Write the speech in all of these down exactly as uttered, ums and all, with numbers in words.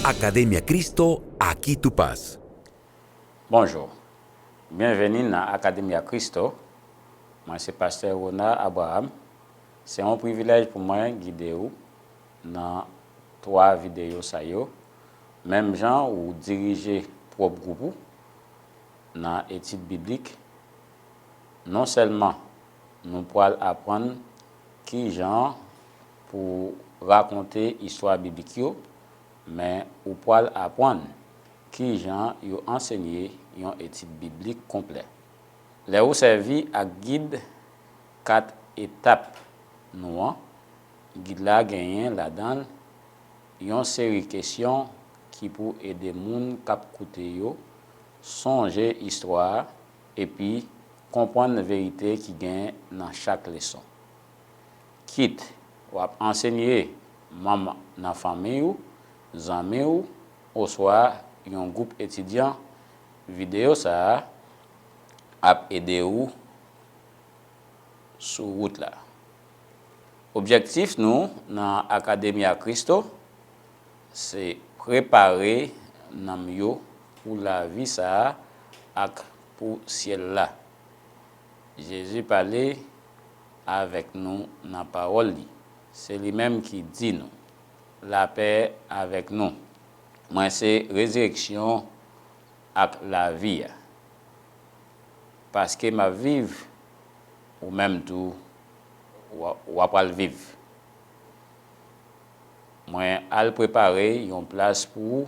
Academia Cristo, aquí tú paz. Bonjou. Byenveni nan Academia Cristo. Mwen se Pastè Ronald Abraham. Se yon privilèj pou mwen gide w nan twa videyo sa yo. Menm jan ou dirije pwòp gwoup ou nan etid biblik, non sèlman nou pral aprann kijan pou rakonte istwa biblik yo, men ou pral aprann kijan yo ansenye yon etid biblik konplè. Lè ou sèvi ak gid kat etap nou an, gid la genyen ladan l yon seri kesyon ki pou ede moun k ap koute yo sonje istwa a epi konprann verite ki gen nan chak leson. Kit w ap ansenye manm nan fanmi w, zanmi w, oswa yon gwoup etidyan, videyo sa a ap ede w sou wout la. Objektif nou nan Academia Cristo se prepare nanm yo pou lavi sa a ak pou syèl la. Jezi pale avèk nou nan pawòl li. Se li menm ki di nou, lapè avèk nou. Mwen se rezireksyon ak lavi a. Paske m ap viv, ou menm tou, w a- w a pral viv. Mwen al prepare yon plas pou ou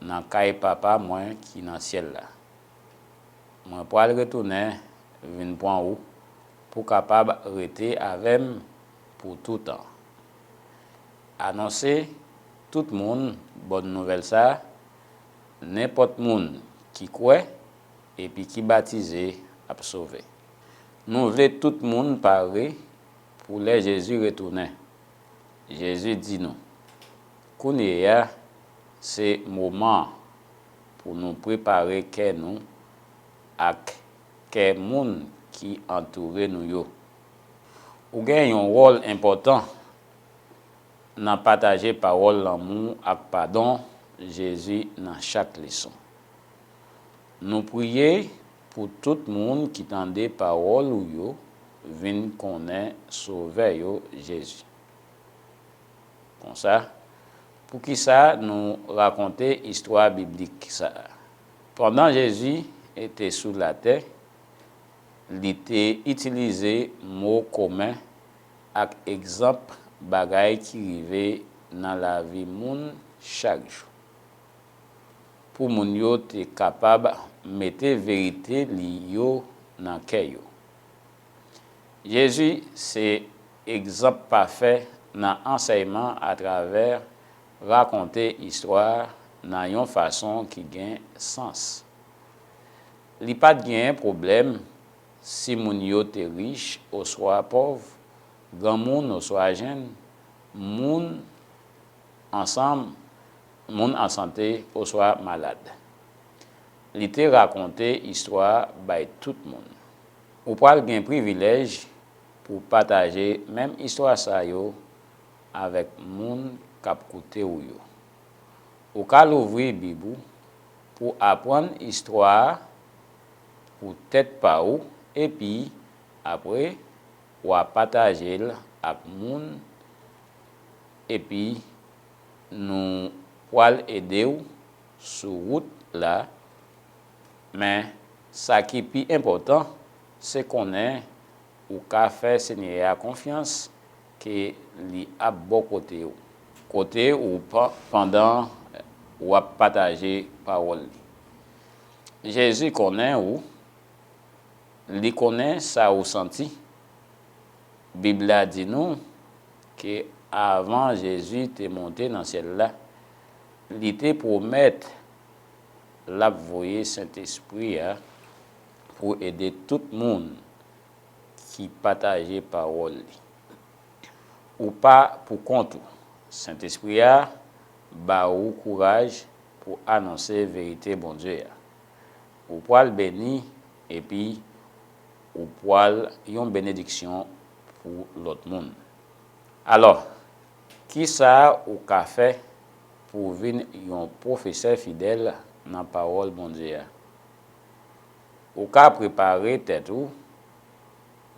nan kay Papa mwen ki nan syèl la. Mwen pral retounen vin pran ou pou w kapab rete avè m pou toutan. Anonse tout moun bòn nouvèl sa a, nenpòt moun ki kwè epi ki batize ap sove. Nou vle tout moun pare pou lè Jezi retounen. Jezi di nou, kounye a se moman an pou nou prepare kè nou ak kè moun ki antoure nou yo. Ou gen yon wòl enpòtan nan pataje pawòl lanmou ak padon Jezi nan chak leson. Nou priye pou tout moun ki tande pawòl ou yo vin konnen Sovè yo, Jezi. Konsa, poukisa nou rakonte istwa biblik sa a? Pandan Jezi te sou latè, li te itilize mo komen ak egzanp bagay ki rive nan lavi moun chak jou, pou moun yo te kapab mete verite li yo nan kè yo. Jezi se egzanp pafè nan ansèyman atravè rakonte istwa nan yon fason ki gen sans. Li pa t genyen pwoblèm si moun yo te rich oswa pòv, granmoun oswa jenn, moun ansanm, moun an sante oswa malad. Li te rakonte istwa bay tout moun. Ou pral gen privilèj pou pataje menm istwa sa yo avèk moun k ap koute w yo. Ou ka louvri Bib ou pou aprann istwa a pou tèt pa ou, epi apre w a pataje l ak moun, epi nou pral ede w sou wout la. Men, sa ki pi enpòtan, se konnen ou ka fè Senyè a konfyans ke li ap bò kote w, kote w pa- pandan w ap pataje pawòl li. Jezi konnen ou, li konnen sa ou santi. Bib la di nou ke avan Jezi te monte nan syèl la, li te pwomèt l ap voye Sentespri a pou ede tout moun ki pataje pawòl li. Ou pa pou kont ou. Sentespri a ba ou kouraj pou anonse verite Bondye a. Ou pral beni epi ou pral yon benediksyon pou lòt moun. Alò, kisa ou ka fè pou w vin yon pwofesè fidèl nan Pawòl Bondye a. Ou ka prepare tèt ou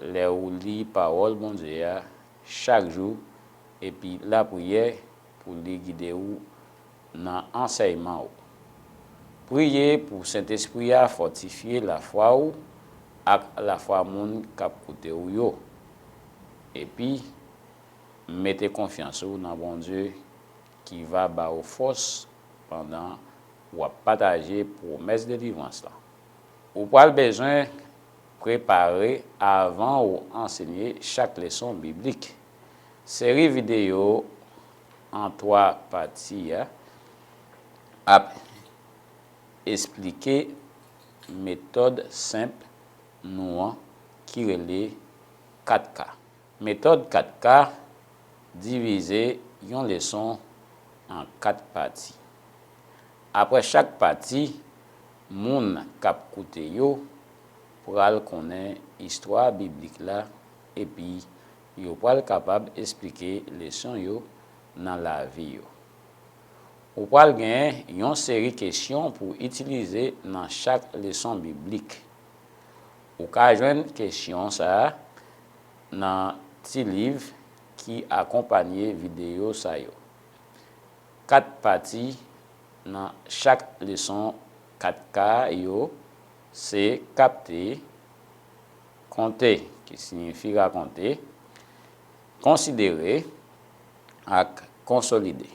lè ou li Pawòl Bondye a chak jou epi lapriyè pou li gide w nan ansèyman ou. Priye pou Sentespri a fòtifye lafwa w ak lafwa moun k ap koute w yo. Epi, mete konfyans ou nan Bondye ki va ba w fòs pandan w ap pataje pwomès delivrans lan. Ou pral bezwen prepare avan ou ansenye chak leson biblik. Seri videyo an twa pati a ap esplike metòd senp nou an ki rele kat K. Metòd kat K divize yon leson an kat pati. Apre chak pati, moun k ap koute yo pral konnen istwa biblik la epi yo pral kapab esplike leson yo nan lavi yo. Ou pral gen yon seri kesyon pou w itilize nan chak leson biblik. Ou ka jwenn kesyon sa a nan ti liv ki akonpanye videyo sa yo. Kat pati nan chak leson kat K yo se kapte, konte, ki siyifi rakonte, konsidere, ak konsolide.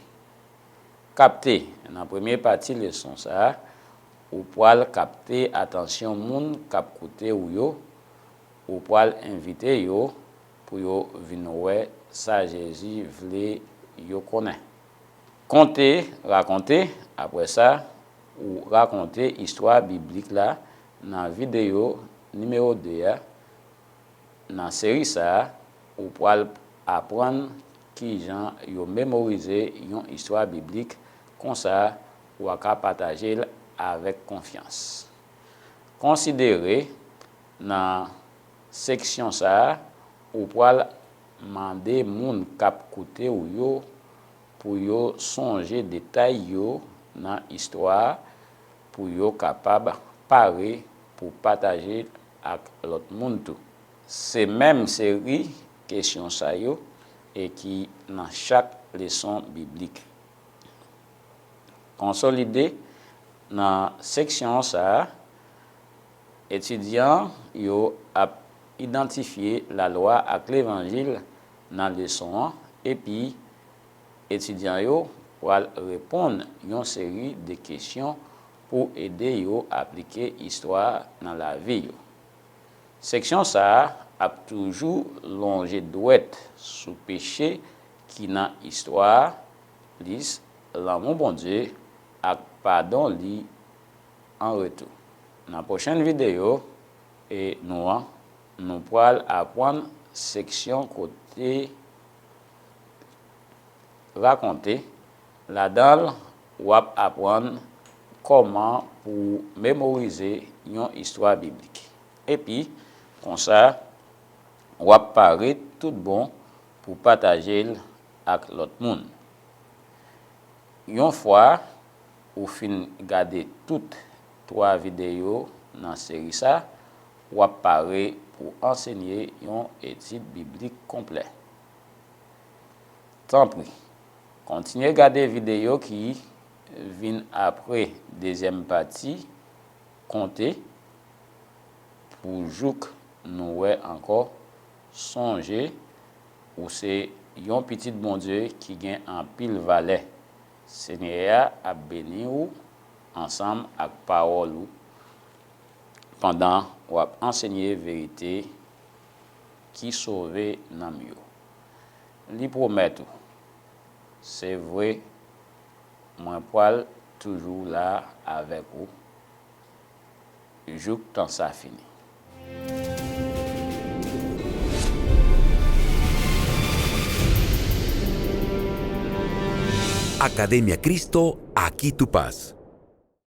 Kapte, nan premye pati leson sa a, ou pral kapte atansyon moun k ap koute w yo, ou pral envite yo pou yo vin wè sa Jezi vle yo konnen. Konte, rakonte, apre sa, ou rakonte istwa biblik la nan videyo nimewo de a. Nan seri sa a, ou pral aprann kijan yo memorize yon istwa biblik, konsa w a ka pataje l avèk konfyans. Konsidere, nan seksyon sa a, ou pral mande moun k ap koute w yo pou yo sonje detay yo nan istwa a, pou yo kapab pare pou pataje ak lòt moun tou. Se menm seri kesyon sa yo e ki nan chak leson biblik. Konsolide, nan seksyon sa a, etidyan yo ap idantifye lalwa ak levanjil nan leson an, epi etidyan yo pral reponn yon seri de kesyon pou ede yo aplike istwa a nan lavi yo. Seksyon sa a ap toujou lonje dwèt sou peche ki nan istwa a, plis lanmou Bondye ak padon li an retou. Nan pwochèn videyo e nou an, nou pral aprann seksyon kote rakonte. Ladan l, w ap aprann kòman pou w memorize yon istwa biblik. Epi, konsa, w ap pare tout bon pou pataje l ak lòt moun. Yon fwa ou fin gade tout twa videyo nan seri sa, w ap pare pou ansenye yon etid biblik konplè. Tanpri, kontinye gade videyo ki vin apre dezyèm pati, Konte, pou jouk nou wè ankò. Sonje, ou se yon pitit Bondye ki gen anpil valè. Senyè a ap beni w ansanm ak pawòl ou pandan w ap ansenye verite ki sove nanm yo. Li pwomèt ou, se vre, mwen pral toujou la avèk ou jouk tan sa fini. Academia Cristo, aquí tú paz.